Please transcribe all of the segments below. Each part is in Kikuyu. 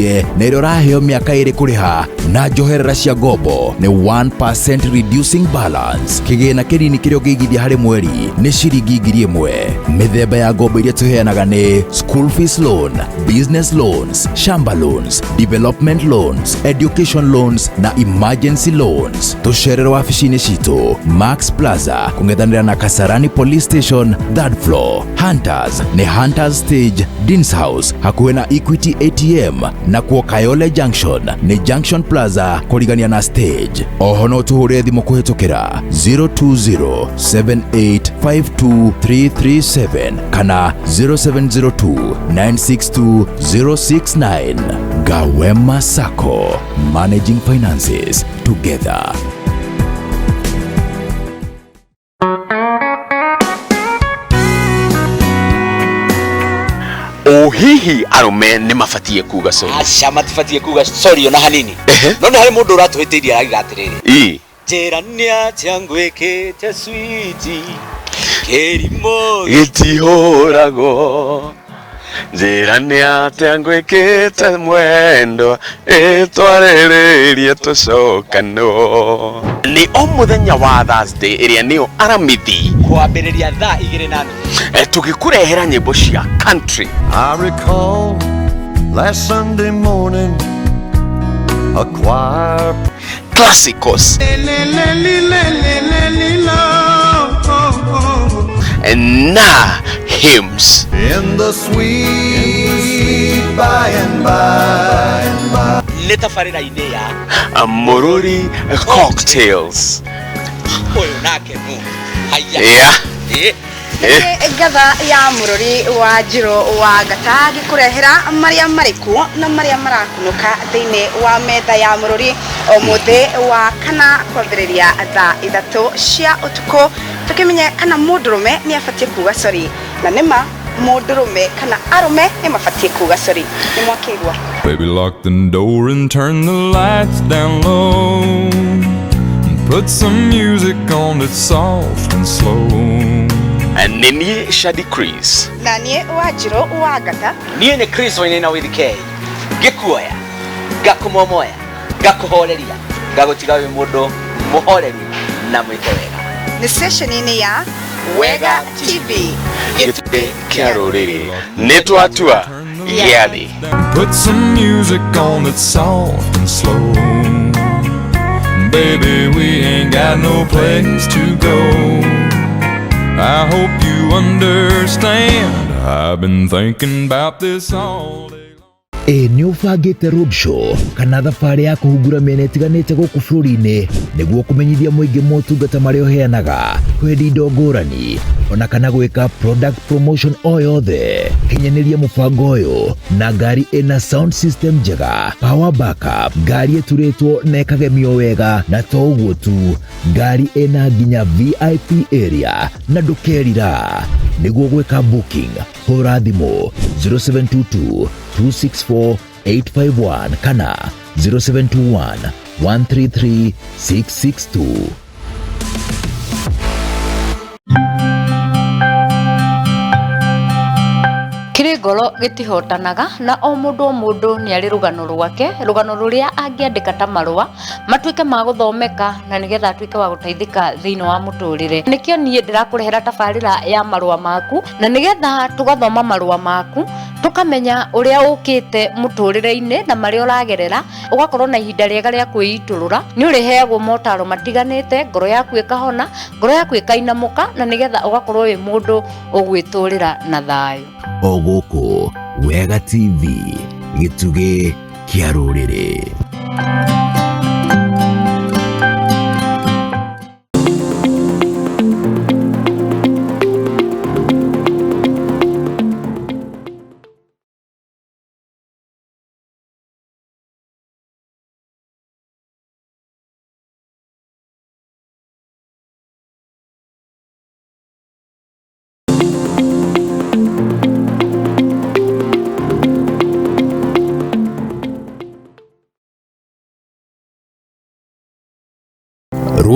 Ũigithĩtie na ĩrĩa ũraheo mĩaka 2 kũrĩha na njoherera cia ngombo nĩ 1% reducing balance. Kĩgĩna kĩnini kĩrĩa ũngĩigithia harĩ mweri nĩ ciringi 1,000. Mĩthemba ya ngombo iria tũheanaga nĩ school fees loan, business loans, shamba loans, development loans, education loans na emergency loans. Tũcerere wabici-inĩ citũ Max Plaza kũng'ethanĩra na Kasarani Police Station, third floor. Hunters nĩ Hunters Stage, Deans House hakuhĩ na Equity ATM, na kuo Kayole Junction nĩ Junction Plaza kũrigania na stage. Oho no tũhũre thimũ kũhĩtũkĩra 020-7852337 kana 0702-962-069. Gawema Sacco, managing finances together. O hihi arũme nĩ mabatiĩ kuga sorry? Aca, matibatie kuga sorry ona hanini. No nĩ harĩ mũndũ ũratũhĩtĩirie aragiga atĩrĩrĩ, njĩra nĩ atĩa ngwĩkĩte sweetie kĩrimũ Gĩtihũragwo, njĩra nĩ atĩa ngwĩkĩte mwendo ĩtwarĩrĩrie tũcokanwo. Nĩ o mũthenya wa Thursday ĩrĩa nĩyo Aramithi kwambĩrĩria thaa 2:30, tũgĩkũrehera nyĩmbo cia country. I recall last Sunday morning, a choir classicals na hymns. In the sweet by and by. Nĩ tabarĩra-inĩ ya Mũrũri Cocktails. Ũyũ nake nũ haya? Yeah. Ĩ. Nĩ ngatha ya Mũrũri wa Njirũ wa Ngata ngĩkũrehera marĩa marĩ kuo na marĩa marakunũka thĩinĩ wa metha ya Mũrũri o mũthĩ wa kana kwambĩrĩria thaa 3 cia ũtukũ, tũkĩmenye kana mũndũrũme nĩ abatiĩ kuga sorry, na nĩma mũndũrũme kana arũme nĩ mabatiĩ kuga sorry. Nĩ mwakĩigua. Baby, lock the door and turn the lights down low. And put some music on that's soft and slow. Nĩ niĩ Shadi Chris. Na niĩ wa Njirũ wa Ngata. Niĩ nĩ Chris Wainaina with K, ngĩkuoya ngakũmomoya ngakũhoreria ngagũtiga wĩ mũndũ mũhoreru na mwĩke wega. Nĩ ceceni-inĩ ya Wega TV, gĩtugĩ kĩa rũrĩrĩ. Nĩ twatua gĩathĩ. Put some music on that's soft and slow. Baby, we ain't got no place to go. I hope you understand. I've been thinking about this all day long. Ĩ nĩ ũbangĩte roadshow kana thabarĩ ya kũhungura mĩena ĩtiganĩte gũkũ bũrũri-inĩ nĩguo kũmenyithia mũingĩ motungata marĩa ũheanaga, kwendia indo ngũrani, ona kana gwĩka product promotion o yothe? Kinyanĩria mũbango ũyũ na ngari ĩna sound system njega, power backup, ngari ĩturĩtwo na ĩkagemio wega, na to ũguo tu, ngari ĩna nginya VIP area na ndũkerira. Nĩguo gwĩka booking, hũra thimũ 0722 264 851 kana 0721 133 662. Kĩrĩ ngoro gĩtihotanaga, na o mũndũ o mũndũ nĩ arĩ rũgano rwake, rũgano rũrĩa angĩandĩka ta marũa matuĩke ma gũthomeka na nĩgetha atuĩke wa gũteithĩka thĩinĩ wa mũtũrĩre. Nĩkĩo niĩ ndĩrakũrehera tabarĩra ya marũa maku, na nĩgetha tũgathoma marũa maku tũkamenya ũrĩa ũkĩte mũtũrĩre-inĩ na marĩa ũragerera, ũgakorwo na ihinda rĩega rĩa kwĩitũrũra. Nĩ ũrĩheagwo motaro matiganĩte, ngoro yaku ĩkahona, ngoro yaku ĩkainamũka, na nĩgetha ũgakorwo wĩ mũndũ ũgwĩtũrĩra na thayũ. O gũkũ Wega TV, gĩtugĩ kĩa rũrĩrĩ.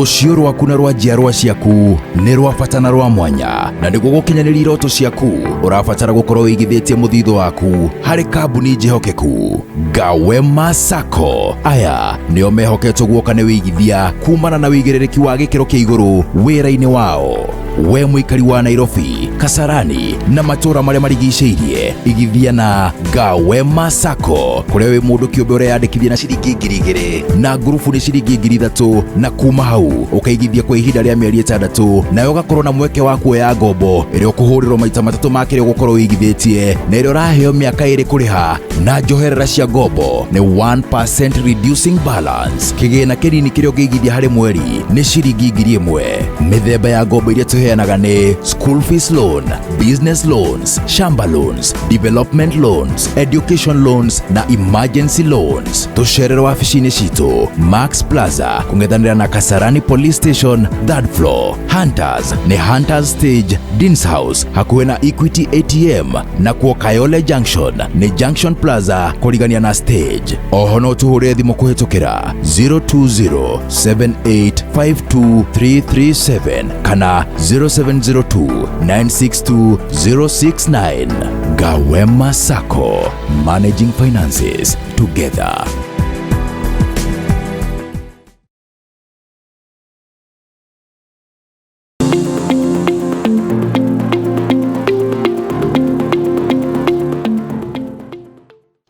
Rũciũ rwaku na rwa njiarwa ciaku nĩ rwa bata na rwa mwanya, na nĩguo gũkinyanĩria iroto ciaku ũrabatara gũkorwo wĩigithĩtie mũthithũ waku harĩ kambuni njĩhokeku. Gawema Sacco aya nĩo mehoketwo guoka nĩ wĩigithia kumana na wĩigĩrĩrĩki wa gĩkĩro kĩa igũrũ wĩra-inĩ wao. We mũikari wa Nairobi, Kasarani na matũũra marĩa marigicĩirie, igithia na Gawema Sacco kũrĩa wĩ mũndũ kĩũmbe ũreyandĩkithia na ciringi 2000 na ngurubu nĩ ciringi 3000, na kuma hau ũkaigithia kwa ihinda rĩa mĩeri 6 nawe ũgakorwo na mweke wa kuoya ngombo ĩrĩa ũkũhũrĩrwo maita 3 ma kĩrĩa ũgũkorwo wĩigithĩtie, na ĩrĩa ũraheo mĩaka 2 kũrĩha, na njoherera cia ngombo nĩ 1% reducing balance. Kĩgĩna kĩnini kĩrĩa ũngĩigithia harĩ mweri nĩ ciringi 1000. Mĩthemba ya ngombo iria tũheanaga nĩ school fees loan, business loans, shamba loans, development loans, education loans na emergency loans. Tũcerere wabici-inĩ citũ Max Plaza kũng'ethanĩra na Kasarani Police Station 3rd floor, Hunters nĩ Hunters Stage, Deans House hakuhĩ na Equity ATM, na kuo Kayole Junction nĩ Junction Plaza kũrigania na stage. Oho no tũhũre thimũ kũhĩtũkĩra 020-7852-337 kana 0702-962-069. Gawema Sacco, managing finances together.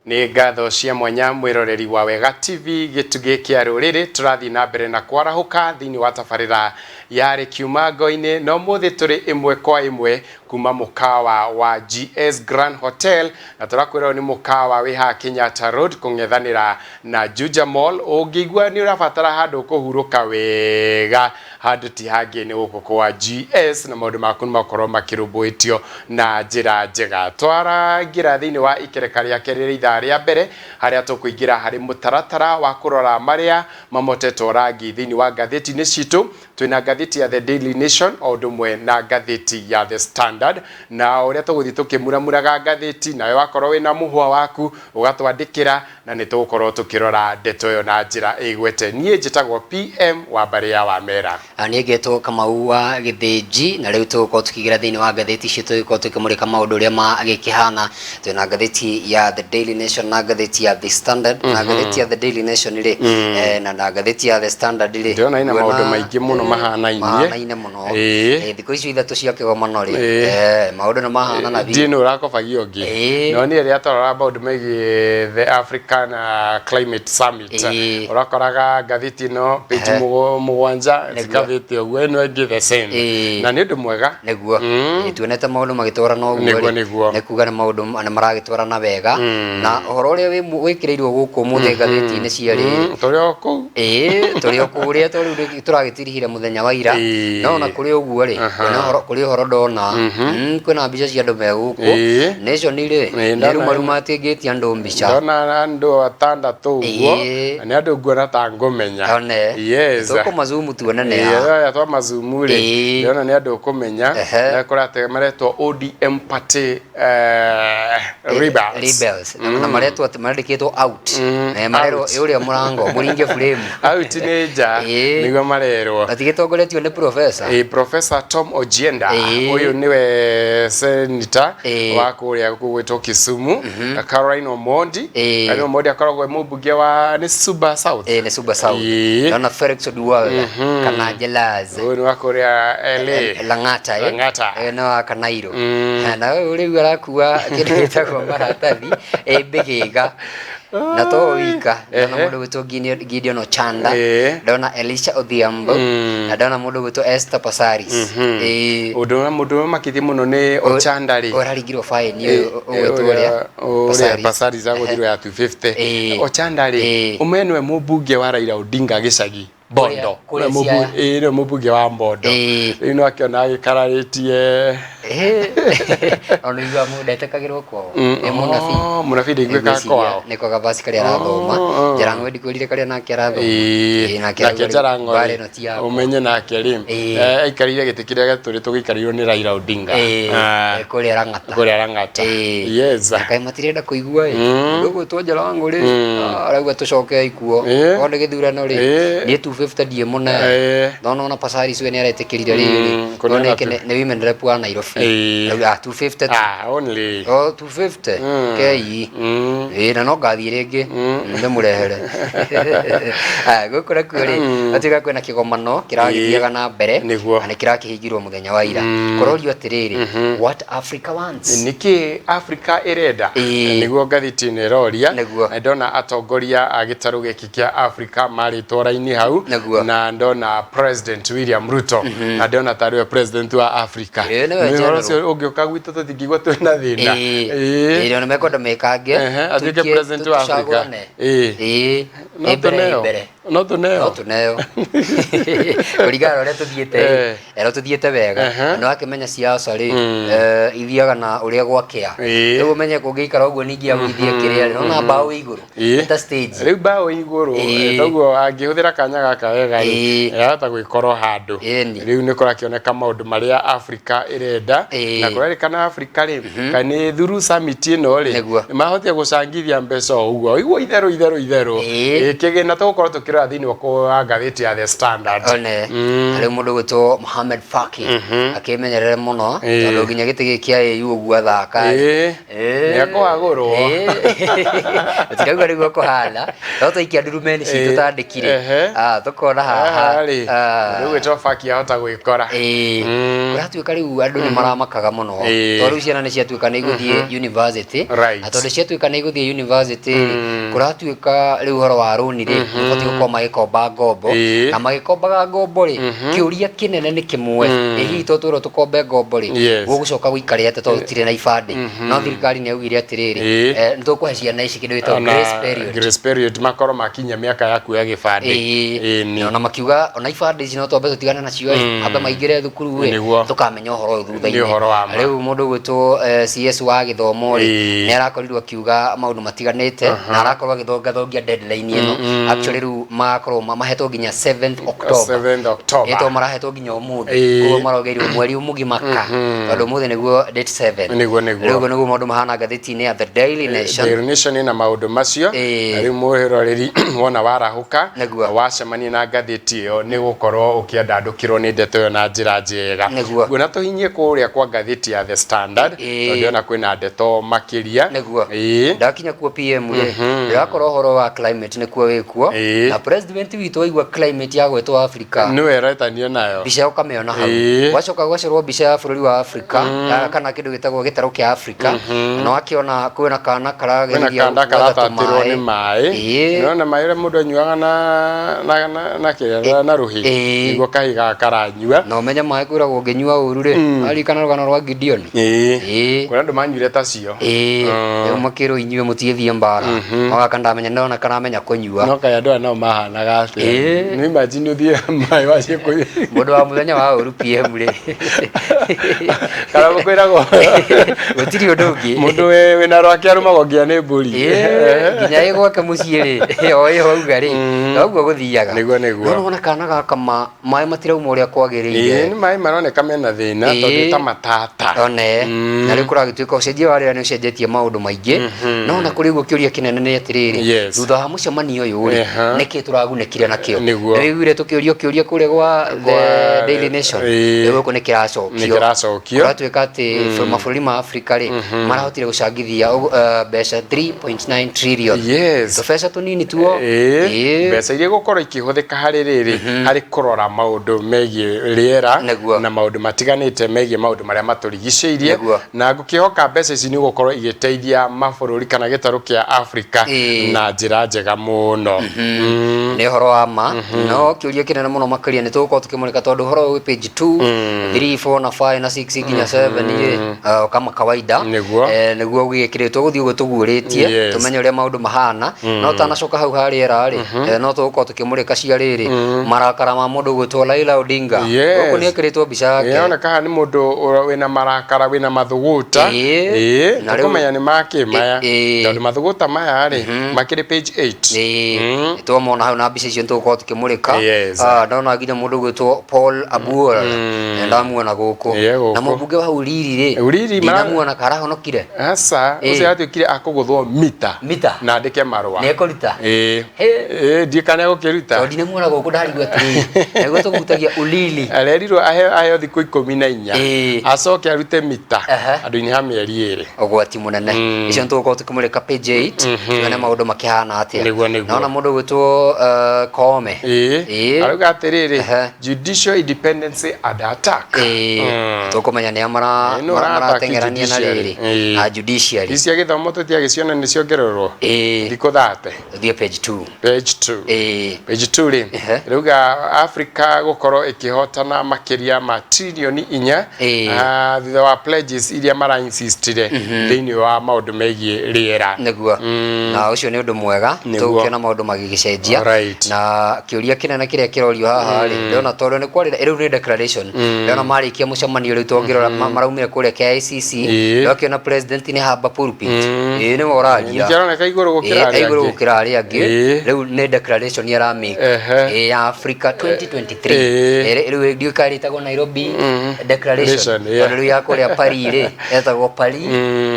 Nĩ ngatho cia mwanya mwĩroreri wa Wega TV gĩtugĩ kĩa rũrĩrĩ, tũrathiĩ na mbere na kwarahũka thĩinĩ wa tabarĩra ya Rĩkiuma Ngo-inĩ, na ũmũthĩ tũrĩ ĩmwe kwa ĩmwe kuma mũkawa wa GS Grand Hotel, na tũrakwĩra ũyũ nĩ mũkawa wĩ haha Kenyatta Road kũng'ethanĩra na Juja Mall. Ũngĩigua nĩ ũrabatara handũ kũhurũka wega, handũ ti hangĩ nĩ gũkũ kwa GS, na maũndũ maku nĩ makorwo makĩrũmbũĩtio na njĩra njega. Twaraingĩra thĩinĩ wa ikereka rĩa kerĩ rĩa ithaa rĩa mbere, harĩa tũkũingĩra harĩ mũtaratara wa kũrora marĩa mamotetwo rangi thĩinĩ wa ngathĩti-inĩ citũ. Twĩna ngathĩti ya The Daily Nation o ũndũ ũmwe na ngathĩti ya The Standard, na ũrĩa tũgũthiĩ tũkĩmuramuraga ngathĩti, nawe wakorwo wĩna mũhwa waku ũgatwandĩkĩra, na nĩ tũgũkorwo tũkĩrora ndeto ĩyo na njĩra ĩgwete. Niĩ njĩtagwo PM wa mbarĩ ya Wamera. Niĩ ngetwo Kamau wa Gĩthĩnji, na rĩu tũgũkorwo tũkĩingĩra thĩinĩ wa ngathĩti citũ, tũgĩkorwo tũkĩmũrĩka maũndũ ũrĩa magĩkĩhana. Twĩna ngathĩti ya The Daily Nation na ngathĩti ya The Standard, na ngathĩti ya The Daily Nation rĩ, na ngathĩti ya The Standard rĩ, ndĩrona ina maũndũ maingĩ mũno mahanaine. Mahanaine mũno. Thikũ icio ithatũ cia kĩgomano rĩ, maũndũ nĩ mahanana biũ. Ndiĩ nũ ũrakobagia ũngĩ. No niĩ rĩrĩa twarora maũndũ megiĩ The African Climate Summit, ũrakoraga ngathĩti ĩno page 7 cikabĩte ũguo, ĩno ĩngĩ the same. Na nĩ ũndũ mwega. Nĩguo. Tuonete maũndũ magĩtwarana ũguo rĩ, nĩ kuga nĩ maũndũ nĩ maragĩtwarana wega. Na ũhoro ũrĩa wĩkĩrĩirwo gũkũ ũmũthĩ ngathĩti-inĩ cia rĩ, Tũrĩ o kũu. Tũrĩ o kũrĩa tondũ rĩu tũragĩtirihire mũthenya wa ira. No ona kũrĩ ũguo rĩ, kũrĩ ũhoro ndona. Kwĩna mbica cia andũ me gũkũ. Nation rĩ, nĩ rumaruma atĩ ngĩtia andũ mbica. Ndona andũ atandatũ ũguo, na nĩ andũ nguona ta ngũmenya. One. Yes. Tũkũmazumu tuone nĩ a. Aya twa mazumu rĩ, ndĩrona nĩ andũ ũkũmenya. Na kũrate maretwo ODM Party Rebels. Rebels. Na maretwo atĩ marandĩkĩtwo out. Marerwo ũrĩa mũrango, mũringe frame. Out nĩ nja, nĩguo marerwo. Matigĩtongoretio nĩ professor. Professor Tom Ojienda. Ũyũ nĩwe senator wa kũrĩa gũgwĩtwo Kisumu. Caroline Omondi. Caroline Omondi akoragwo e mũmbunge wa nĩ Suba South. Nĩ Suba South. Ndona Felix Oduor kana Jelaz. Ũyũ nĩ wa kũrĩa LA. Lang'ata, Lang'ata. Nĩ wa Kanairo. Na ũyũ rĩu arakua kĩndũ gĩtagwo maratathi, mbĩgĩga. Na to wika, ndona mũndũ gwĩtwo Gideon Ochanda, ndona Elisha Odhiambo, na ndona mũndũ gwĩtwo Esther Passaris. Ũndũ ũrĩa mũndũ ũrĩa makĩtie mũno nĩ Ochanda rĩ. Ũrarigirwo fine ũyũ ũgwĩtwo ũrĩa? Ũrĩa Passaris agũthirwo ya 250. Ochanda rĩ, ũmenye nĩwe mũmbunge wa Raila Odinga gĩcagi. Bondo. Kũrĩa Siaya. Nĩwe mũmbunge wa Bondo. Rĩu no akĩona agĩkararĩtie. Ona igua mũndũ ndetĩkagĩrwo kwao nĩ mũnabii. Oh, mũnabii ndaiguĩkaga Ngwĩciria kwao. nĩko gabasi karĩa arathoma. Oh, oh. Jarango ndikwĩrire karĩa nake arathoma. Ĩĩ, Ĩĩ, nake nake arauga rĩu Jarango mbara rĩ, ĩno ti yakwa. ũmenye nake rĩ Ĩĩ. aikarĩire gĩtĩ kĩrĩa gĩtũrĩ tũgĩikarĩirwo nĩ Raila Odinga. Ĩĩ, Ah, kũrĩa Lang'ata. kũrĩa Lang'ata. Ĩĩ. Yes. Na kaĩ matirenda kũigua ĩ mũndũ ũgwĩtwo Jarango rĩ, arauga tũcoke ikuo. Ĩĩ. Korwo nĩ gĩthurano rĩ, Ĩĩ. niĩ 250 ndiĩ mũne. Ĩĩ. No nona Passaris we nĩaretĩkĩrire rĩrĩ. Kũneana No nĩ women rep wa Nairobi. Ĩĩ. Arauga, 250 tu. Ah, only. Oh, 250 kei. Ĩĩ, na no ngathiĩ rĩngĩ ndĩmũrehere. Aya, gũkũ nakuo rĩ, gũtuĩka kwĩna kĩgomano kĩragĩthiaga na mbere Nĩguo. na nĩ kĩrakĩhingirwo mũthenya wa ira. Kũrorio atĩrĩrĩ, what Africa wants. Nĩkĩ Africa ĩrenda? Ĩĩ. Nĩguo ngathĩti ĩno ĩroria. Nĩguo. Na ndona atongoria a gĩtarũ gĩkĩ kĩa Africa marĩtwo raini hau. Nĩguo. Na ndona President William Ruto. Na ndona tarĩ we president wa Africa. Ĩĩ, nĩwe Nĩ ũhoro general. ũcio ũngĩũka gwitũ tũtingĩigua twĩna thĩna. Ĩĩ. Ĩĩ. Ĩĩ, nĩ mekwenda mekange. Ehe, atuĩke tũikie- president wa Africa. tũcagũrane. Ĩĩ. Ĩĩ. No Ĩ mbere, ĩ tũneo. mbere. No tũneo. No tũneo. Kũringana na ũrĩa tũthiĩte rĩ, no tũthiĩte wega. Na wakĩmenya siasa rĩ, ithiaga na ũrĩa gwakĩa. Ĩĩ. Rĩu ũmenye kũngĩikara ũguo ningĩ agũithie kĩrĩa rĩ, nona mbaũ ĩ igũrũ. Ĩĩ. Nĩ ta stage. Rĩu mbaũ ĩ igũrũ. Ĩĩ. Toguo angĩhũthĩra kanya gaka wega rĩ, Ĩĩ. ahota gwĩkora o handũ. Ĩni. Rĩu nĩ kũrakĩoneka maũndũ marĩa Africa ĩrenda. Ĩĩ. Na kũrerĩkana Africa rĩ, kana nĩ through summit ĩno rĩ, Nĩguo. mahotire gũcangithia mbeca o ũguo. Ũguo itherũ itherũ itherũ. Ĩĩ. Ĩĩ, kĩgĩna tũgũkorwo tũkĩrora thĩinĩ wa ngathĩti ya The Standard. One. Na rĩu mũndũ ũgwĩtwo Mohamed Faki akĩmenyerere mũno Ĩĩ. tondũ nginya gĩtĩ gĩkĩ kĩa AU ũguo athaka. Ĩĩ. Ĩĩ. Nĩekũhagũrwo. Ĩĩ. Tirauga nĩguo kũhana no twaikia ndurumeni citũ Ĩĩ. tandĩkire Ehe. tũkona haha Haha rĩ, mũndũ ũgwĩtwo Faki ahota gwĩkora. Ĩĩ. Kũratuĩka rĩu andũ nĩ maramakaga mũno Ĩĩ. tondũ rĩu ciana nĩ ciatuĩka nĩ igũthiĩ university Right. na tondũ ciatuĩka nĩ igũthiĩ university rĩ kũratuĩka rĩu ũhoro wa rũni rĩ mabatiĩ gũkorwo magĩkomba ngombo Ĩĩ. na magĩkombaga ngombo rĩ kĩũria kĩnene nĩ kĩmwe ĩ hihi to twĩrwo tũkombe ngombo rĩ Yes. gũgũcoka gũikare atĩa tondũ tũtirĩ na ibandĩ no thirikari nĩ yaugire atĩrĩrĩ Ĩĩ. nĩ tũkũhe ciana ici kĩndũ gĩtagwo Ona grace period. grace period makorwo makinyia mĩaka ya kuoya gĩbandĩ. Ĩĩ. Ĩĩ, Na ona makiuga ona ibandĩ ici no twambe tũtigane nacio ĩ ambe maingĩre thukuru ĩ Nĩguo. tũkamenya ũhoro ũyũ thutha-inĩ. Nĩ ũhoro wa ma. Rĩu mũndũ ũgwĩtwo CS wa gĩthomo rĩ Ĩĩ. nĩ arakorirwo akiuga maũndũ matiganĩte na arakorwo agĩthongathongia deadline ĩno. Actually rĩu magakorwo mahetwo nginya 7th October. 7th October. Ĩ tondũ marahetwo nginya ũmũthĩ. Ĩĩ. Koguo marongeirwo mweri mũgima ka tondũ ũmũthĩ nĩguo date 7. Nĩguo, nĩguo. Rĩu ũguo nĩguo maũndũ mahana ngathĩti-inĩ ya The Daily Nation. Daily Nation ĩna maũndũ macio. Ĩĩ. Na rĩu mwĩroreri wona warahũka Nĩguo. wacemania na ngathĩti ĩyo nĩ gũkorwo ũkĩandandũkĩrwo nĩ ndeto ĩyo na njĩra njega. Nĩguo. Nguona tũhinyie kũrĩa kwa ngathĩti ya The Standard Ĩĩ. tondũ ndĩrona kwĩna ndeto makĩria. Nĩguo. Ĩĩ. Ndakinya kuo PM rĩ ndĩrakora ũhoro wa climate nĩkuo wĩkuo Ĩĩ. na president witũ waigua climate ya gwetwo Africa Nĩwe ĩretanio nayo. mbica ũkamĩona hau Ĩĩ. gwacoka gwacorwo mbica ya bũrũri wa Afrika kana kĩndũ gĩtagwo gĩtarũ kĩa Afrika na wakĩona kwĩna kana Kwĩna karageria kanda gwetha karatatĩrwo nĩ tũmaĩ. maĩ. Ĩĩ. Nĩwona maĩ ũrĩa mũndũ anyuaga na kĩrĩa na rũhĩ. Ĩĩ. Nĩguo kahĩ gaka karanyua. Na ũmenye maĩ kwĩragwo ũngĩnyua ũru rĩ aririkana rũgano rwa Gideon. Ĩĩ. Ĩĩ. Kwĩna andũ manyuire tacio. Ĩĩ. Rĩu makĩrwo inyuĩ mũtigĩthiĩ mbara no gaka ndamenya ndona karamenya kũnyua. No kaĩ andũ aya nao mahanaga atĩa? Ĩĩ. Nĩ imagine ũthiĩ maĩ wanjie kũnyua. Mũndũ wa mũthenya wa ũru PM rĩ Kana kwĩragwo gũtirĩ ũndũ ũngĩ. Mũndũ wĩna rwake arũmagwo nginya nĩ mbũri. Ĩĩ, nginya ĩ gwake mũciĩ rĩ o ĩho auga rĩ noguo gũthiaga. Nĩguo, nĩguo. No nĩwona kana gaka maĩ matirauma ũrĩa Ĩĩ, kwagĩrĩire. nĩ maĩ maroneka mena thĩna Ĩĩ. tondũ ta matata. One na rĩu kũragĩtuĩka ũcenjia wa rĩera nĩ ũcenjetie maũndũ maingĩ no ona kũrĩ ũguo kĩũria kĩnene nĩ atĩrĩrĩ Yes. thutha wa mũcemanio ũyũ rĩ Eha. nĩkĩ tũragunĩkire nakĩo. Nĩguo. Nĩwĩiguire tũkĩũrio kĩũria kũrĩa gwa The Daily Nation. Ĩĩ. Rĩu gũkũ nĩ kĩracokio. Nĩ kĩracokio. Kũratuĩka atĩ mabũrũri ma Afrika rĩ marahotire gũcangithia mbeca 3.9 trillion. Yes. Tũbeca tũnini tuo. Ĩĩ. Ĩĩ. Mbeca iria igũkorwo ikĩhũthĩka harĩ rĩrĩ harĩ kũrora maũndũ megiĩ rĩera Nĩguo. na maũndũ matiganĩte megiĩ maũndũ marĩa matũrigicĩirie Nĩguo. na ngũkĩhoka mbeca ici nĩ igũkorwo igĩteithia mabũrũri kana gĩtarũ kĩa Afrika Ĩĩ. Na njĩra njega mũno. Nĩ ũhoro wa ma, no kĩũria kĩnene mũno makĩria nĩ tũgũkorwo tũkĩmũrĩka, tondũ ũhoro ũyũ wĩ page 2, 3, 4 na 5 na 6 nginya 7 rĩ, kama kawaida. Nĩguo gũgĩkĩrĩtwo gũthiĩ ũguo tũguũrĩtie, tũmenye ũrĩa maũndũ mahana. No tanacoka hau harĩera rĩ, no tũgũkorwo tũkĩmũrĩka cia rĩrĩ marakara ma mũndũ ũgwĩtwo Raila Odinga. Gũkũ nĩ ekĩrĩtwo mbica yake. Ĩroneka haha nĩ mũndũ wĩna marakara, wĩna mathũgũta. Na rĩu- Tũkũmenya nĩ makĩ maya, tondũ mathũgũta maya rĩ makĩrĩ page 8. Twamona hau na mbica icio nĩtũgũkorwo tũkĩmũrĩka. Ah, ndona nginya mũndũ ũgwĩtwo Paul Abuor, ndamuona gũkũ. Gũkũ. Na mũmbunge wa Uriri rĩ, Uriri ndinamuona karahonokire. Aca. Ũcio atuĩkire akũgũthwo mita Mita? na andĩke marũa. Nĩ ekũruta? Ĩĩ. Hĩ. Ĩĩ, ndiĩ kana egũkĩruta. Tondũ ndinamuona gũkũ, ndarigwo atĩrĩrĩ, nĩguo tũgutagia Ulili. Arerirwo aheo thikũ 14, acoke arute mita andũ-inĩ ha mĩeri 2. Ũgwati mũnene. Icio nĩtũgũkorwo tũkĩmũrĩka page 8, tuone maũndũ makĩhana atĩa. Nĩguo, nĩguo. Naona mũndũ ũgwĩtwo Koome. Arauga atĩrĩrĩ, judicial independence under attack. Tũkũmenya nĩa Nũ ũra-attack marateng'erania na judiciary? rĩrĩ na judiciary. Ici cia gĩthomo tũtiagĩciona nĩ ciongererwo thikũ 30. Tũthiĩ page 2. Page 2. Page 2 rĩ, rauga Africa gũkorwo ĩkĩhotana makĩria ma tririoni 4, thutha wa pledges iria marainsistire thĩinĩ wa maũndũ megiĩ rĩera. Nĩguo, na ũcio nĩ ũndũ mwega. Tũgũkĩona maũndũ magĩgĩcenjia. Na kĩũria kĩnene kĩrĩa kĩrorio haha rĩ, ndĩrona tondũ nĩ kwarĩ rĩu nĩ declaration, ndĩrona marĩkia mũcemanio rĩu, tũngĩrora maraumire kũrĩa KICC, ndakĩona president nĩ hamba pulpit, nĩwe ũraria. Ningĩ igũrũ gũkĩra arĩa Igũrũ angĩ. Gũkĩra arĩa angĩ. Rĩu nĩ declaration aramake, ya Africa 2023. Rĩu ndiũĩ kana rĩtagwo Nairobi Declaration, Declaration, yeah. tondũ rĩu ya kũrĩa Paris rĩ etagwo Paris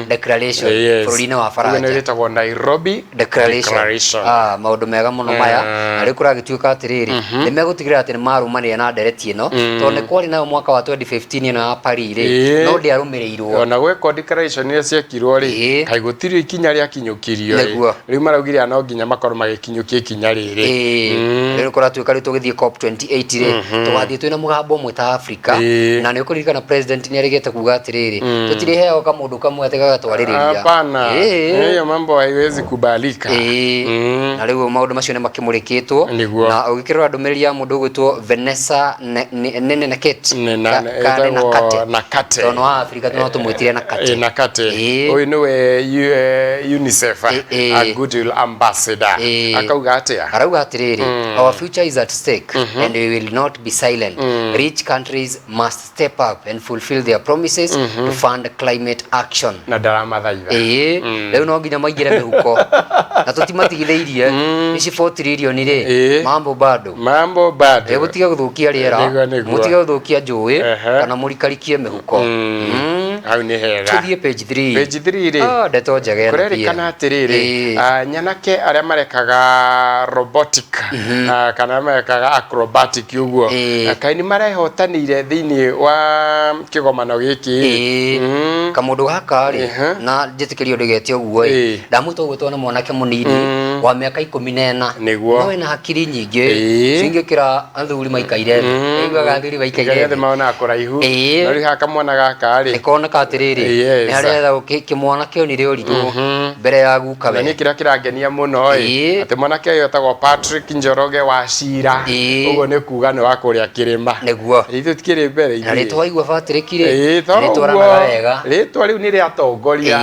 Declaration, bũrũri-inĩ wa Ũguo nĩ Faranja. rĩtagwo Nairobi Declaration. Declaration. Ah, maũndũ mega mũno maya. Na rĩu kũragĩtuĩka atĩrĩrĩ, nĩ megũtigĩrĩra atĩ nĩ marũmanĩrĩra na ndereti ĩno, tondũ nĩ kwarĩ nayo mwaka wa 2015 ĩno ya Paris rĩ, no ndĩarũmĩrĩirwo. Ona gwekwo declaration iria ciekirwo rĩ, kaĩ gũtirĩ ikinya rĩakinyũkirio rĩ. Rĩu maraugire no nginya makorwo magĩkinyũkia ikinya rĩrĩ. Rĩu kũratuĩka rĩu tũgĩthiĩ COP 28 rĩ, tũgathiĩ twĩna mũgambo ũmwe ta Africa. Na nĩ ũkũririkana president nĩ arĩgĩte kuga atĩrĩrĩ, tũtirĩheagwo kamũndũ kamwe atĩ gagatwarĩrĩria. Hapana. Hiyo mambo haiwezi kubalika. Na rĩu maũndũ macio nĩ makĩmũrĩkĩtwo. Na ũgĩkĩrora ndũmĩrĩri ya mũndũ ũgwĩtwo Vanessa nene Nakate. Ka- nĩ Ĩtagwo Nakate. Nakate. Tondũ wa Afrika no tũmwĩtire Nakate. Nakate. Ũyũ nĩwe UNICEF a goodwill ambassador. Akauga atĩa? Arauga atĩrĩrĩ, "Our future is at stake and we will not be silent. Rich countries must step up and fulfill their promises to fund climate action." Na ndaramathaitha. Ĩĩ, rĩu no nginya maingĩre mĩhuko na tũtimatigithĩirie ici 4 trillion rĩ. Mambo bado. Mambo bado. Mũtige gũthũkia rĩera, Nĩguo, nĩguo. mũtige gũthũkia njũĩ, kana mũrikarikie mĩhuko. Hau nĩ hega. Tũthiĩ page 3. Page 3 rĩ, Ah, ndeto njega ĩno. Kũrerĩkana atĩrĩrĩ, nyanake arĩa marekaga robotic, kana marekaga acrobatic ũguo, kaĩ nĩ marehotanĩire thĩinĩ wa kĩgomano gĩkĩ? Kamũndũ gaka rĩ, na njĩtĩkĩrio ndĩgete ũguo ĩ, ndamwĩta ũguo tondũ nĩ mwanake mũnini wa mĩaka 14. No ena hakiri nyingĩ cingĩkĩra athuri maikaire thĩ. Aiguaga athuri maikaire Ngai othe thĩ. maonaga kũraihu. No rĩu haha kamwana gaka rĩ, Nĩkoneka atĩrĩrĩ, nĩ harĩa hethagwo kĩmwana kĩonire ũritũ mbere ya guka Na we. niĩ kĩrĩa kĩrangenia mũno ĩ, atĩ mwanake ũyũ etagwo Patrick Njoroge wa Cira. Ũguo nĩ kuga nĩ wa kũrĩa kĩrĩma. Ithuĩ tikĩrĩ mbere Na ithuĩ. rĩtwa waigua Patrick rĩ, To rĩtwaranaga ũguo. wega. Rĩtwa rĩu nĩ rĩatongoria.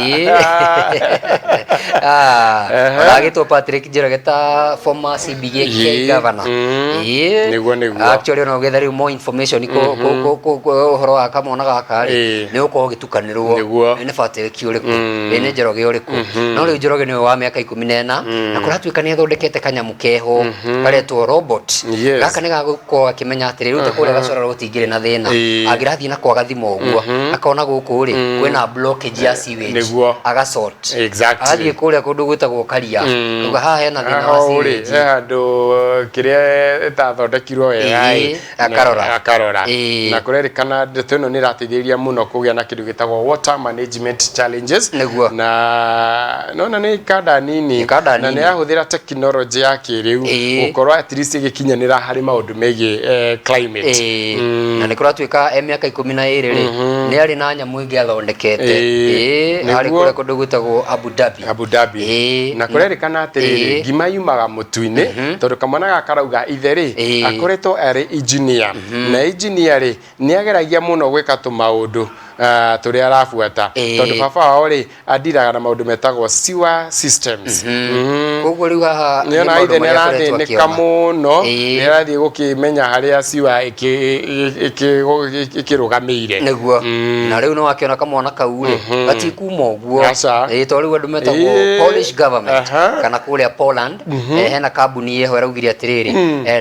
Ona agĩtwo Patrick Njoroge ta former CBK governor. Nĩguo, nĩguo. Actually, ona ũgĩetha rĩu more information ũhoro wa kamwana gaka rĩ, nĩ ũgũkorwo ũgĩtukanĩrwo. Nĩ Patrick ũrĩkũ? Nĩ Njoroge ũrĩkũ? No rĩu Njoroge nĩwe wa mĩaka 14, na kũratuĩka nĩ athondekete kanyamũ keho karetwo robot. Gaka nĩ gagũkorwo gakĩmenya atĩrĩ, rĩu ta kũrĩa gacora gũtingĩrĩ na thĩna. Angĩrathiĩ na kwa gathima ũguo, akona gũkũ rĩ kwĩna blockage ya sewage. Agasort. Agathiĩ kũrĩa kũndũ gwĩtagwo Karia, uga haha hena thĩna wa Hau rĩ, sewage. he handũ kĩrĩa ĩtathondekirwo wega ĩ, Akarora. Akarora. Na kũrerĩkana ndeto ĩno nĩ ĩrateithĩrĩria mũno kũgĩa na kĩndũ gĩtagwo water management challenges. Na nona nĩ kanda nini, Nĩ kanda na nini. nĩ yahũthĩra technology ya kĩrĩu gũkorwo at least ĩgĩkinyanĩra harĩ maũndũ megiĩ climate. Na nĩ kũratuĩka e mĩaka 12 rĩ, nĩ arĩ na nyamũ ĩngĩ athondekete. Arĩ kũrĩa kũndũ gwĩtagwo Abu Dhabi. Abu Abu Dhabi. Na kũrerĩkana atĩrĩrĩ, ngima yumaga mũtu-inĩ, tondũ kamwana gaka karauga ithe rĩ, akoretwo arĩ engineer, na engineer rĩ, nĩ ageragia mũno gwĩka tũmaũndũ tũrĩa arabuata, tondũ baba wao rĩ, andiraga na maũndũ metagwo sewer systems. Koguo rĩu haha nĩ Nĩona maũndũ ithe nĩ marĩa akoretwo arathĩnĩka akĩona. mũno, nĩ arathiĩ gũkĩmenya harĩa sewer ĩkĩrũgamĩire. Nĩguo, na rĩu nĩ wakĩona kamwana kau rĩ, gatikuma ũguo. Aca. Tondũ rĩu andũ metagwo Polish government kana kũrĩa Poland, hena kambuni ĩho ĩraugire atĩrĩrĩ,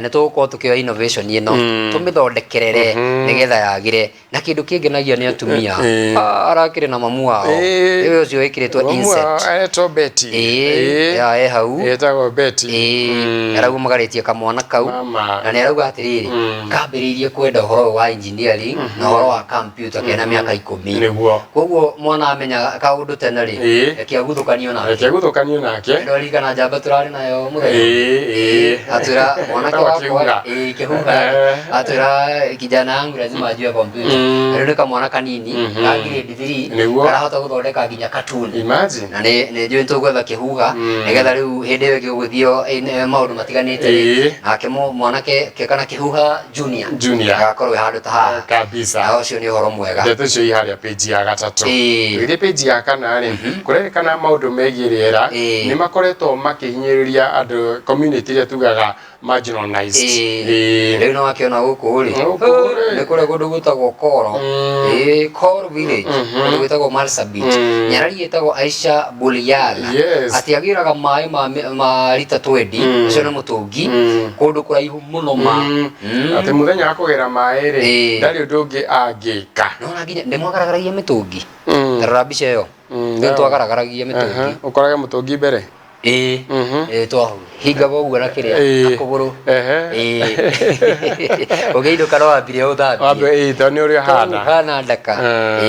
nĩ tũgũkorwo tũkĩoya innovation ĩno, tũmĩthondekerere nĩgetha yagĩre. Na kĩndũ kĩngenagia nĩ atumia. Ah, arakĩrĩ na mamu wao. Rĩu ũcio wĩkĩrĩtwo Mamu wao insert. aretwo Betty. Ya, e hau. Etagwo Betty. Arauga magarĩtie kamwana kau. Mama. Na nĩ arauga atĩrĩrĩ, kambĩrĩirie kwenda ũhoro ũyũ wa engineering na ũhoro wa computer kena mĩaka 10. Koguo mwana amenya kaũndũ tene rĩ, reke aguthũkanio nake. Reke aguthũkanio nake. Ndoririkana njamba tũrarĩ nayo mũthenya. Atwĩra mwanake Etagwo wakwa, Kĩhuha. Kĩhuha. Atwĩra kijana yangu lazima ajue computer. Rĩu nĩ kamwana kanini ka grade 3 karahota gũthondeka nginya cartoon. Imagine. Na nĩ njũĩ tũgwetha Kĩhuha nĩgetha rĩu hĩndĩ ĩyo ĩngĩ gũgĩthio maũndũ matiganĩte rĩ, nake mwanake kana Kĩhuha junior Junior. agakorwo e handũ ta haha. Kabisa. Na ũcio nĩ ũhoro mwega. Ndeto icio i harĩa page ya gatatũ. Tũgĩthiĩ page ya kana rĩ, kũrerĩkana maũndũ megiĩ rĩera nĩ makoretwo makĩhinyĩrĩria andũ community ĩrĩa tugaga marginalized. Rĩu no wakĩona gũkũ rĩ, Gũkũ rĩ. nĩ kũrĩa kũndũ gwĩtagwo Koro, Koro village, kũndũ gwĩtagwo Marsabit. Nyarari ĩtagwo Aisha Buliala. Atĩ agĩraga maĩ ma rita 20, ũcio nĩ mũtũngi, kũndũ kũraihu mũno ma. Atĩ mũthenya wa kũgĩra maĩ rĩ, ndarĩ ũndũ ũngĩ angĩka. Nĩwona nginya nĩ mwagaragaragia mĩtũngi. Ta rora mbica ĩyo. Nĩ twagaragaragia mĩtũngi. Ũkorage mũtũngi mbere. Ĩĩ, twahingaga ũguo na kĩrĩa, na kũgũrũ. Ũgĩinũka no wambire ũthambie. Wambe, tondũ nĩ ũrĩa ũhana. Ũhana ndaka.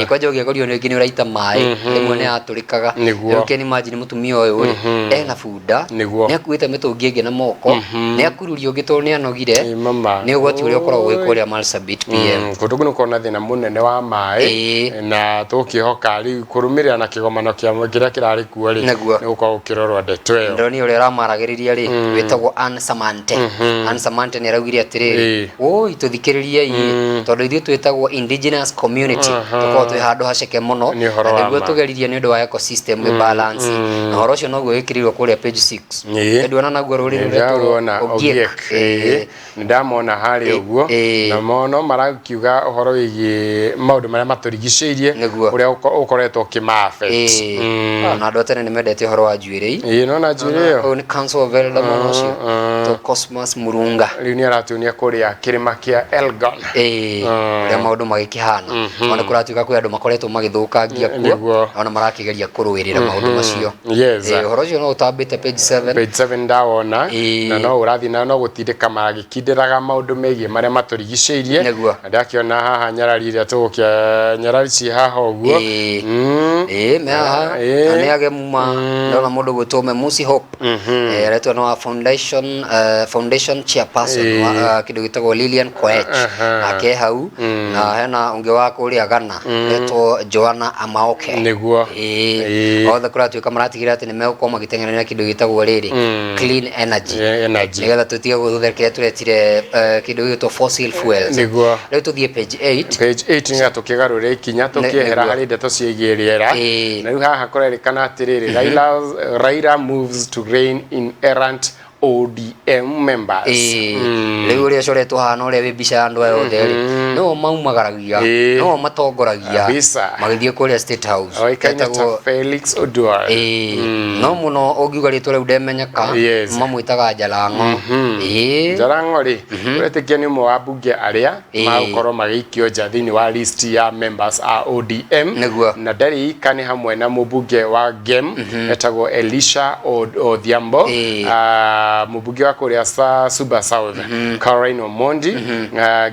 Kwanja ũngĩakorirwo rĩngĩ nĩ ũraita maĩ, rĩmwe nĩ yatũrĩkaga. Rĩu can imagine mũtumia ũyũ rĩ, ena bunda, nĩ akuĩte mĩtũngi ĩngĩ na moko, nĩ akururia ũngĩ tondũ nĩ anogire. Nĩ ũgwati ũrĩa ũkoragwo wĩ kũrĩa Marsabit PM. Kũndũ kũu nĩ gũkoragwo na thĩna mũnene wa maĩ, na tũkĩhoka rĩu kũrũmĩrĩra na kĩgomano kĩa kĩrĩa kĩrarĩ kuo rĩ, nĩ gũkorwo gũkĩrorwo ndeto ĩyo. Ndĩronire ũrĩa ũramaragĩrĩria rĩ, wĩtagwo Ann Samante. Ann Samante nĩ araugire atĩrĩrĩ, woi tũthikĩrĩriei, tondũ ithuĩ twĩtagwo indigenous community, tũkoragwo twĩ handũ haceke mũno, Nĩ ũhoro na wa nĩguo ma. tũgeririe nĩ ũndũ wa ecosystem ĩ balance. Na ũhoro ũcio noguo wĩkĩrĩirwo kũrĩa page 6. Nĩnduona naguo rũrĩrĩ rũretwo Nĩndĩraruona Ogiek. Ogiek. Nĩ ndamona harĩa ũguo. Na no marakiuga ũhoro wĩgiĩ maũndũ marĩa matũrigicĩirie, ũrĩa ũkoretwo ũkĩma affect. Na andũ a tene nĩ mendete ũhoro wa njuĩrĩ. Nĩwona njuĩrĩ ĩyo? Ũyũ nĩ Council of Elder mwana ũcio. To Cosmas Murunga. Rĩu nĩ aratuonia kũrĩa kĩrĩma kĩa Elgon. Ũrĩa maũndũ magĩkĩhana. Ona kũratuĩka kwĩ andũ makoretwo magĩthũkangia kuo, ona marakĩgeria kũrũĩrĩra maũndũ macio. Ũhoro ũcio no ũtambĩte page 7. Page 7 ndawona. Na no ũrathiĩ na no gũtindĩka magĩkindĩraga maũndũ megiĩ marĩa matũrigicĩirie. Na ndakĩona haha nyarari ĩrĩa tũgũkĩa nyarari ciĩ haha ũguo. Me haha. Na nĩ agemu ma ndona mũndũ gwĩtwo Memusi Hope. Aretwo nĩ wa foundation chairperson wa kĩndũ gĩtagwo Lilian Koech. Nake hau. Na hena ũngĩ wa kũrĩa Ghana etwo Joanna Amaoke. Othe kũratuĩka maratigĩrĩra atĩ nĩ megũkorwo magĩteng'erania kĩndũ gĩtagwo rĩrĩ, clean energy. Energy. Nĩgetha tũtige gũthũthia kĩrĩa tũretire kĩndũ gĩgwĩtwo fossil fuels. Rĩu tũthiĩ page 8. Page 8 nĩgetha tũkĩgarũre ikinya tũkĩehera harĩ ndeto ciĩgiĩ rĩera. Na rĩu haha kũrerĩkana atĩrĩrĩ, Raila moves to rein in errant ODM members. Rĩu ũrĩa ũcoretwo haha na ũrĩa wĩ mbica ya andũ aya othe rĩ, nĩo maumagaragia, nĩo matongoragia magĩthiĩ kũrĩa State House. Oĩkaine ta Felix Oduor. No mũno ũngiuga rĩtwa rĩu ndemenyeka, mamwĩtaga Jalang'o. Jalang'o rĩ, ũretĩkia nĩ ũmwe wa mbunge arĩa magũkorwo magĩikio nja thĩinĩ wa list ya members a ODM. Na ndarĩ ika, nĩ hamwe na mũmbunge wa Gem etagwo Elisha Odhiambo, mũmbunge wa kũrĩa Suba South Caroline Omondi,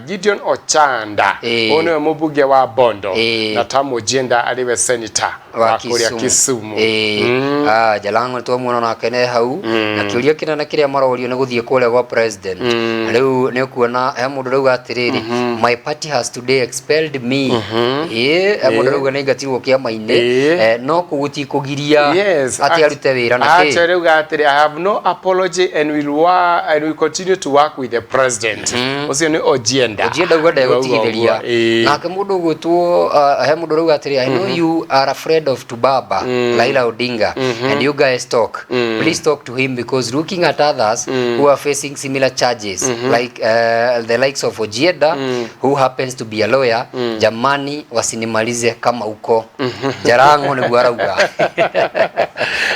Gideon Ochanda, ũyũ nĩwe mũmbunge wa Bondo, na Tom Ojienda arĩ we senator wa kũrĩa Kisumu. Ĩĩ. Ah, Jalango twamuona nake ne hau, na kĩũria kĩnene kĩrĩa marorio nĩ gũthiĩ kũrĩa gwa president. Rĩu nĩ ũkuona he mũndũ rauga atĩrĩrĩ, "My party has today expelled me." Ĩĩ, he mũndũ rauga nĩ aingatirwo kĩama-inĩ. No kũu gũtikũgiria atĩ arute wĩra na kĩ. Acha rauga atĩrĩ, "I have no apology and will and will continue to work with the president." Ũcio nĩ Ojienda. Ojienda uga ndegũtigithĩria. Nake mũndũ ũgwĩtwo he mũndũ ũrauga atĩrĩ, "I know you are afraid of Tubaba Raila Odinga and you guys talk. Please talk to him because looking at others who are facing similar charges like the likes of Ojienda who happens to be a lawyer, jamani wasinimalize kama uko." Jarango nĩguo arauga.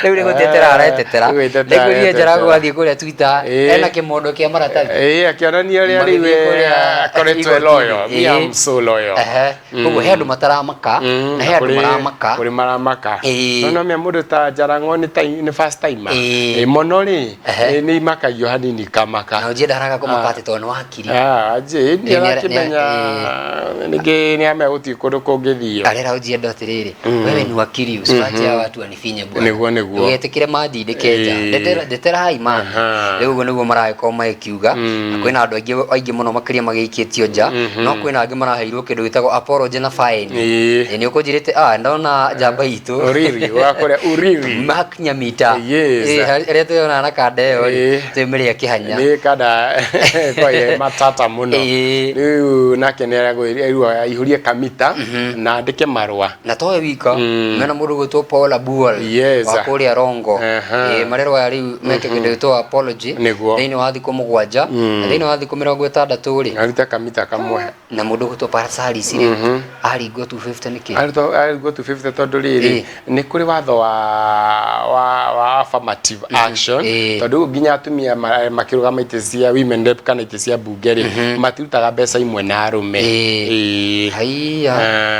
Rĩu nĩ gũtetera aretetera. Nĩ gwĩtetera Nĩngwĩrire aretetera. Jarango athiĩ kũrĩa Twitter ena kĩmondo kĩa maratathi. Ĩĩ, akĩonania ũrĩa rĩu Magĩthiĩ kũrĩa akoretwo e loyal. Me, I'm so loyal. Ehe. Koguo he andũ mataramaka na he andũ maramaka. Kũrĩ maramaka. No no mĩa mũndũ ta Jarango nĩ ta nĩ first timer. Mũno rĩ, nĩ imakagio hanini kamaka. Na Ojienda haraga kũmaka atĩ tondũ nĩ wakiri. Ah, nje nĩ arakĩmenya ningĩ nĩ amenya gũtirĩ kũndũ kũngĩthio. Arera Ojienda atĩrĩrĩ, wewe ni wakiri, usiwache hawa watu wanifinye bwana. Nĩguo nĩguo. Ndũgetĩkĩre mandindĩke nja. Ndetera ndeterai man. Rĩu ũguo nĩguo maragĩkorwo magĩkiuga, na kwĩna andũ aingĩ aingĩ mũno makĩria magĩikĩtio nja, no kwĩna angĩ maraheirwo kĩndũ gĩtagwo apology na fine. Ĩĩ, nĩ ũkũnjĩrĩte ah ndona njamba itũ Uriri wa kũrĩa Uriri. Mark Nyamita. Ĩĩ, ĩrĩa twĩyonaga na kanda ĩyo rĩ, twĩmĩrĩa kĩhanya. Nĩ kanda kwa matata mũno. Rĩu nake nĩ aragwĩrwo aihũrie kamita na andĩke marũa. Na towe wika, mena mũndũ gwĩtwo Paul Abuol wa kũrĩa Rongo. Ĩĩ, marerwo aya rĩu meke kĩndũ gĩtwo apology thĩinĩ wa thikũ 7, na thĩinĩ wa thikũ 60 rĩ, arute kamita kamwe. Na mũndũ gwĩtwo Parasaris rĩ, aringwo 250 nĩkĩ? Aringwo 250 tondũ rĩrĩ, nĩ kũrĩ watho wa affirmative action, tondũ nginya atumia makĩrũgama itĩ cia women rep kana itĩ cia mbunge rĩ, matirutaga mbeca imwe na arũme. Haiya,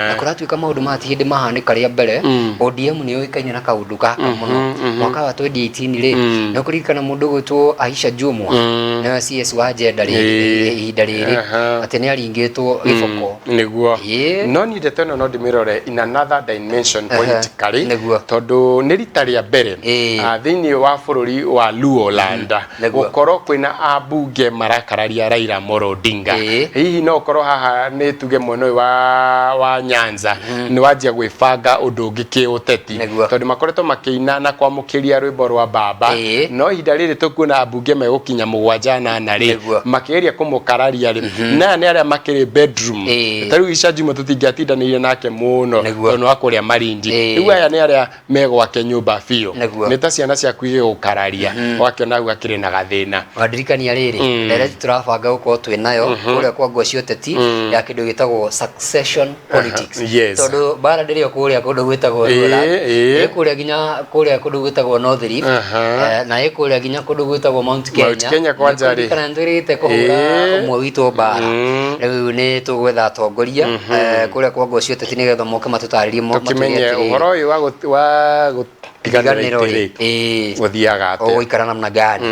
na kũratuĩka maũndũ maya ti hĩndĩ mahanĩka rĩa mbere. ODM nĩ yũĩkaine na kaũndũ gaka mũno. Mwaka wa 2018 rĩ, nĩ ũkũririkana mũndũ ũgwĩtwo Aisha Jumwa, nĩwe CS wa gender rĩrĩ ihinda rĩrĩ, atĩ nĩ aringĩtwo gĩboko. Nĩguo. No niĩ ndeto ĩno no ndĩmĩrore in another dimension politically, tondũ nĩ rita rĩa mbere thĩinĩ wa bũrũri wa Luo land gũkorwo kwĩna ambunge marakararia Raila Amolo Odinga. Hihi no ũkorwo haha nĩ tuge mwena ũyũ wa Nyanza nĩ wanjia gwĩbanga ũndũ ũngĩ kĩũteti, tondũ makoretwo makĩina na kwamũkĩria rwĩmbo rwa baba, no ihinda rĩrĩ tũkuona ambunge megũkinya 7 8 rĩ, makĩgeria kũmũkararia rĩ, na aya nĩ arĩa makĩrĩ bedroom. Ta rĩu Isha Juma tũtingĩatindanĩire nake mũno tondũ nĩ wa kũrĩa Malindi. Rĩu aya nĩ arĩa me gwake nyũmba biũ, nĩ ta ciana ciaku igĩgũkararia, ũgakĩona hau hakĩrĩ na gathĩna. Wandirikania rĩrĩ, ndereti tũrabanga gũkorwo twĩ nayo kũrĩa kwa ngwa cia ũteti ya kĩndũ gĩtagwo succession politics. Tondũ mbara ndĩrĩ o kũrĩa kũndũ gwĩtagwo Luoland, ĩ kũrĩa nginya kũrĩa kũndũ gwĩtagwo North Rift, na ĩ kũrĩa nginya kũndũ gwĩtagwo Mount Kenya. Mount Kenya kwanja rĩ. Kana nĩtwĩrĩgĩte kũhũra ũmwe witũ mbara. Rĩu nĩ tũgwetha atongoria kũrĩa kwa ngwa cia ũteti nĩgetha moke matũtarĩrie tũkĩmenye ũhoro ũyũ wa gũtiganĩra rĩ, gũthiaga atĩa, ũgũikara namna gani.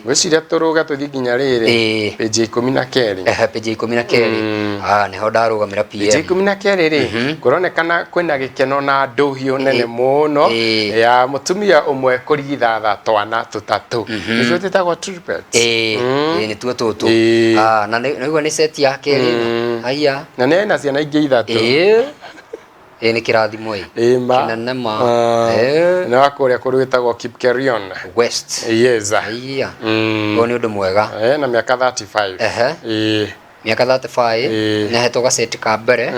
Ngwĩciria tũrũge tũthiĩ nginya rĩrĩ, page 12. Page 12. Ah, nĩho ndarũgamĩra PM. Page 12 rĩ, kũronekana kwĩna gĩkeno na ndũhiũ nene mũno ya mũtumia ũmwe kũrigithatha twana tũtatũ, nĩtuo twĩtagwo triplets. Ĩĩ, nĩtuo tũtũ. Ah, na nĩguo nĩ set ya kerĩ. Haiya. Na nĩ ena ciana ingĩ 3. Ĩĩ, nĩ kĩrathimo ĩ. Ĩĩ ma. Kĩnene ma. Nĩ wa kũrĩa kũndũ gwĩtagwo Kipkerion West. Yes. Haiya. Ũyũ nĩ ũndũ mwega. Na mĩaka 35. Ehe. Mĩaka 35. Nĩ ahetwo gaceti ka mbere.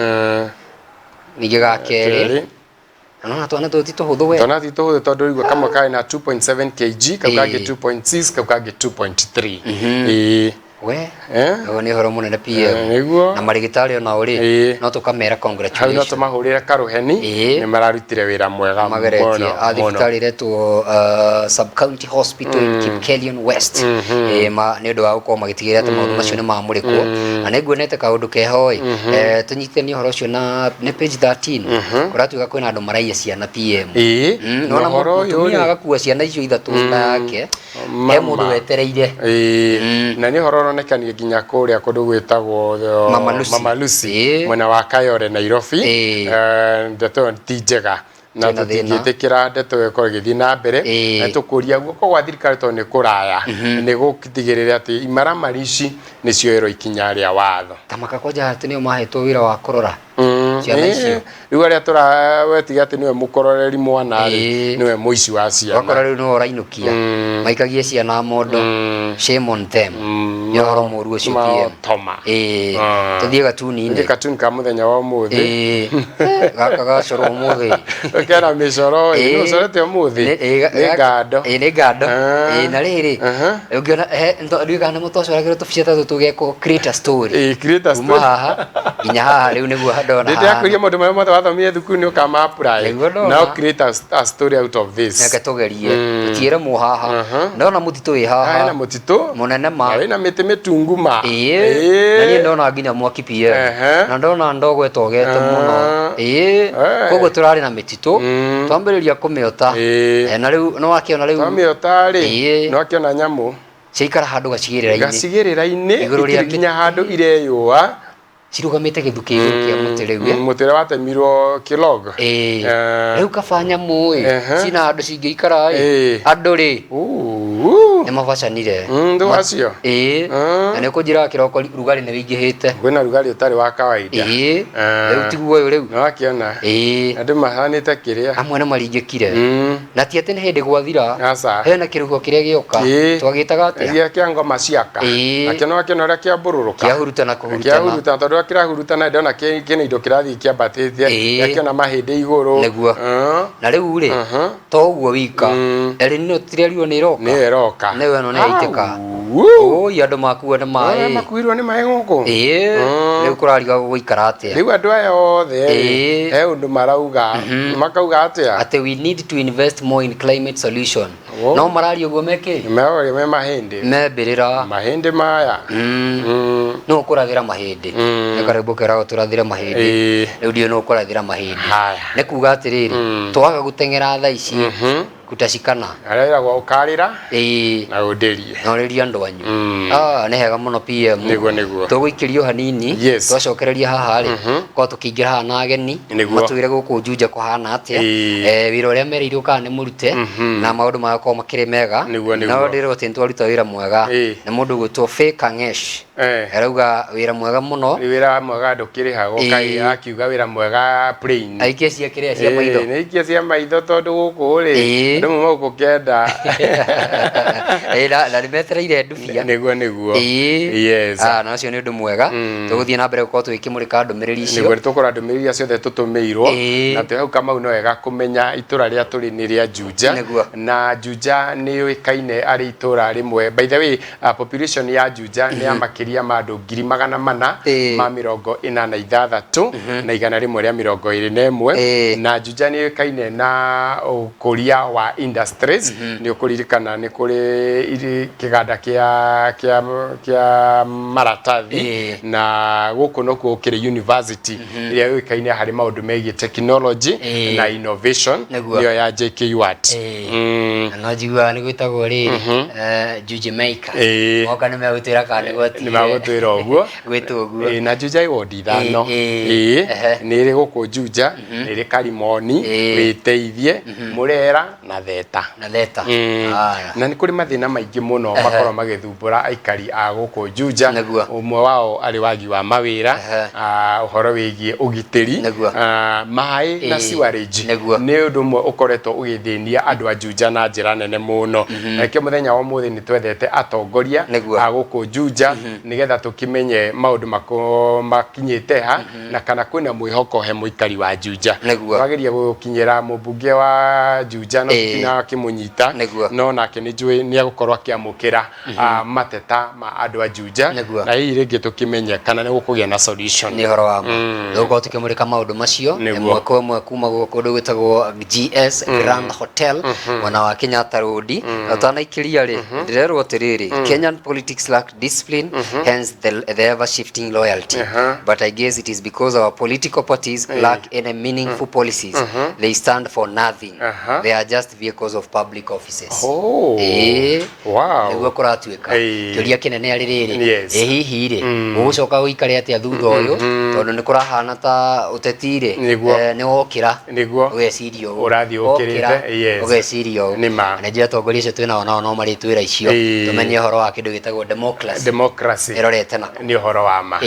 Ningĩ ga kerĩ. Na nona twana tũtũ ti tũhũthũ we. Twana ti tũhũthũ tondũ rĩu kamwe karĩ na 2.7 kg, kau kangĩ 2.6, kau kangĩ 2.3. Ĩĩ. We. Ũyũ nĩ ũhoro mũnene PM. Nĩguo. Na marĩgĩtarĩ onao rĩ, no tũkamera congratulations. Hau no tũmahũrĩre karũheni, nĩ mararutire wĩra mwega mageretie. A thibitarĩ ĩretwo Sub County Hospital in Kipkelion West. Nĩ ũndũ wa gũkorwo magĩtigĩrĩra atĩ maũndũ macio nĩ mamũrĩkwo. Na nĩ nguonete kaũndũ keho ĩ, tũnyitithanie ũhoro ũcio na nĩ page 13, kũratuĩka kwĩna andũ maraiya ciana PM. Ĩĩ, na Nona ũhoro ũyũ mũtumia rĩ, agakua ciana icio ithatũ nda yake, he Mama. mũndũ wetereire. Ĩĩ, na nĩ ũhoro ũronekania nginya kũrĩa kũndũ gwĩtagwo Mama Lucy. Mama Lucy mwena wa Kayole Nairobi. Ndeto ĩyo ti njega na Kwĩna thĩna. tũtingĩtĩkĩra ndeto ĩyo ĩkorwo ĩgĩthiĩ na mbere. Na tũkũria guoko gwa thirikari tondũ nĩ kũraya nĩ gũtigĩrĩra atĩ imaramari ici nĩ cioerwo ikinya rĩa watho. Ta makakwanja atĩ nĩo mahetwo wĩra wa kũrora ciana icio. Rĩu arĩa tũrawetiga atĩ nĩwe mũkororeri mwana rĩ, nĩwe mũici wa ciana. Wakora rĩu nĩwe ũrainũkia, maikagie ciana mondo. Shame on them. Nĩ ũhoro mũru ũcio PM. Maotoma. Tũthiĩ gatuni-inĩ. Tũthiĩ katuni ka mũthenya wa ũmũthĩ. Gaka gacorwo ũmũthĩ. Kena mĩcoro ĩ, nũ ũcorete ũmũthĩ? Nĩ ngando. Ĩĩ nĩ ngando. Ĩĩ na rĩrĩ, ũngĩona ndiũĩ kana nĩ twacoragĩrwo tũbica ta tũtũ tũgekwo create a story. Ĩĩ, create a story. Kuma haha nginya haha rĩu nĩguo ndona haha. Ndĩrakũria maũndũ marĩa mothe wathomire thukuru nĩ ũkama apply. Nĩguo ndona. Now create a story out of this. Reke tũgerie. Tũtiĩre mũ haha. Ndona mũtitũ wĩ haha. Hena mũtitũ. Mũnene ma. Na wĩna mĩtĩ mĩtungu ma. Ĩĩ. Na niĩ ndona nginya mwaki PM. Na ndona ndogo ĩtogete mũno. Ĩĩ. Koguo tũrarĩ na mĩtitũ. Twambĩrĩria kũmĩota. Na rĩu nĩwakĩona rĩu. Twamĩota rĩ, nĩwakĩona nyamũ. Ciaikara handũ gacigĩrĩra-inĩ. Gacigĩrĩra-inĩ, Igũrũ rĩa itirĩ nginya handũ ireyũa. Cirũgamĩte gĩthukĩ igũrũ kĩa mũtĩ rĩu. Mũtĩ ũrĩa watemirwo kĩlog. Ĩĩ. Rĩu kaba nyamũ ĩ, cina handũ cingĩikara ĩ, andũ rĩ, nĩ mabacanire. Ndũ acio. Ĩĩ. Na nĩ ũkũnjĩraga kĩroko rugarĩ nĩ wĩingĩhĩte. Kwĩna rugarĩ ũtarĩ wa kawaida. Ĩĩ. Rĩu tiguo ũyũ rĩu. Nĩ wakĩona. Ĩĩ. Andũ mahanĩte kĩrĩa. Amwe nĩ maringĩkire. Na ti atĩ nĩ hĩndĩ gwathira. Aca. Hena kĩrũhuho kĩrĩa gĩoka. Ĩĩ. Twagĩtaga atĩa? Gĩa kĩa ngoma ciaka. Ĩĩ. Nakĩo nĩwakĩona ũrĩa kĩambũrũrũka. Kĩahurutana kũhurutana. Kĩahurutana tondũ ũrĩa kĩrahurutana ndĩrona kĩna indo kĩrathiĩ kĩambatĩte. Gĩakĩona mahĩndĩ igũrũ. Nĩguo. Na rĩu rĩ, to ũguo wika, El Nino tũtirerirwo nĩ ĩroka. Nĩyo ĩroka. Nĩyo ĩno nĩ yaitĩka. Ũi andũ makuo nĩ maĩ. Makuirwo nĩ maĩ gũkũ. Ĩĩ. Rĩu kũrariga gũgũikara atĩa? Rĩu andũ aya othe rĩ, he ũndũ marauga. Makauga atĩa? Atĩ we need to invest more in climate solution. No mararia ũguo mekĩ? Meraria me mahĩndĩ. Me mbĩrĩra. Mahĩndĩ maya. Nũ ũkũrathĩra mahĩndĩ? Nĩ karwĩmbo keragwo tũrathĩre mahĩndĩ. Rĩu ndiũĩ nũ ũkũrathĩra mahĩndĩ. Nĩ kuga atĩrĩrĩ, twaga gũteng'era thaa ici, kutashikana. Harĩa ĩragwo ũkarĩra Ĩĩ. na ũndĩrie. Na ũrĩrie andũ anyu. Ah, nĩ hega mũno PM. Nĩguo, nĩguo. Tũgũikĩrio hanini. Yes. Twacokereria haha rĩ, korwo tũkĩingĩra haha na ageni, Nĩguo. matwĩre gũkũ Juja kũhana atĩa. Wĩra ũrĩa mereirwo kana nĩ mũrute, na maũndũ magakorwo makĩrĩ mega. Nĩguo, nĩguo. No ndĩrwo atĩ nĩtwaruta wĩra mwega. Nĩ mũndũ ũgwĩtwo Faye Kang'esh. Arauga wĩra mwega mũno. Nĩ wĩra mwega ndũkĩrĩhagwo. Kaĩ akiuga wĩra mwega plain. Aikie cia kĩrĩa cia maitho. Nĩ aikie cia maitho tondũ gũkũ rĩ, andũ mauma gũkũ kenda. Na nĩ metereire ndubia. Nĩguo, nĩguo. Yes. Na ũcio nĩ ũndũ mwega. Tũgũthiĩ na mbere gũkorwo tũgĩkĩmũrĩka ndũmĩrĩri icio. Nĩguo, nĩ tũkũrora ndũmĩrĩri iria ciothe tũtũmĩirwo. Na twĩ hau Kamau no wega kũmenya itũra rĩrĩa tũrĩ nĩ rĩa Juja. Na Juja nĩ yũĩkaine arĩ itũra rĩmwe. By the way, population ya Juja nĩ ya makĩria ma andũ 486,000 121. Na Juja nĩ yũĩkaine na ũkũria wa industries. Nĩ ũkũririkana nĩ kũrĩ kĩganda kĩa maratathi, na gũkũ nokuo gũkĩrĩ university ĩrĩa yũĩkaine harĩ maũndũ megiĩ technology na innovation, nĩyo ya JKUAT. Na no njiguaga nĩ gwĩtagwo rĩrĩ Jamaica. Moka nĩ megũtwĩra kana nĩ gwatire. Nĩ magũtwĩra ũguo. Gwĩtwo ũguo. Na Juja ĩ wodi 5. Nĩ ĩrĩ gũkũ Juja, nĩ ĩrĩ Karimoni, Wĩteithie, Mũrera na Theta. Na Theta. Na nĩ kũrĩ mathĩna maingĩ mũno makoragwo magĩthumbũra aikari a gũkũ Juja. Ũmwe wao arĩ wagi wa mawĩra, ũhoro wĩgiĩ ũgitĩri, maĩ na sewerage. Nĩ ũndũ ũmwe ũkoretwo ũgĩthĩnia andũ a Juja na njĩra nene mũno. Na nĩkĩo mũthenya wa ũmũthĩ nĩ twethete atongoria a gũkũ Juja nĩgetha tũkĩmenye maũndũ makinyĩte ha na kana kwĩna mwĩhoko he mũikari wa Juja. Twageria gũkinyĩra mũmbunge wa Juja no tũtinakĩmũnyita, no nake nĩ njũĩ nĩ egũkorwo akĩamũkĩra mateta ma andũ a Juja, na hihi rĩngĩ tũkĩmenye kana nĩ gũkũgĩa na solution. Nĩ ũhoro wa ma. Tũgũkorwo tũkĩmũrĩka maũndũ macio ĩmwe kwa ĩmwe kuma kũndũ gwĩtagwo GS Grand Hotel mwena wa Kenyatta Road. Ũtanaikĩria rĩ, ndĩrerwo atĩrĩrĩ, Kenyan politics lack discipline, hence the ever shifting loyalty. But I guess it is because our political parties lack any meaningful policies. They stand for nothing. They are just vehicles of public offices. Oh. Ĩĩ. Wow. Nĩguo kũratuĩka. Ĩĩ. Kĩũria kĩnene arĩ rĩrĩ. Ĩ hihi rĩ, ũgũcoka ũikare atĩa thutha ũyũ, tondũ nĩ kũrahana ta ũteti rĩ, Nĩguo. nĩ wokĩra Nĩguo. ũgeciria ũũ, Ũrathiĩ Wokĩra, ũkĩrĩte, yes. ũgeciria ũũ. Nĩ ma. Na njĩra atongoria acio twĩnao nao no marĩtwĩra icio, tũmenye ũhoro wa kĩndũ gĩtagwo democracy Democracy ĩrorete nakũ. Nĩ ũhoro wa ma.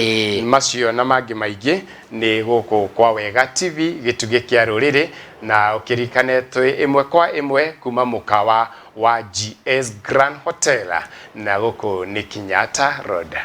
Macio na mangĩ maingĩ nĩ gũkũ kwa Wega TV, gĩtugĩ kĩa rũrĩrĩ, na ũkĩririkane twĩ ĩmwe kwa ĩmwe kuma mũkawa wa GS Grand Hotel, na gũkũ nĩ Kenyatta Road.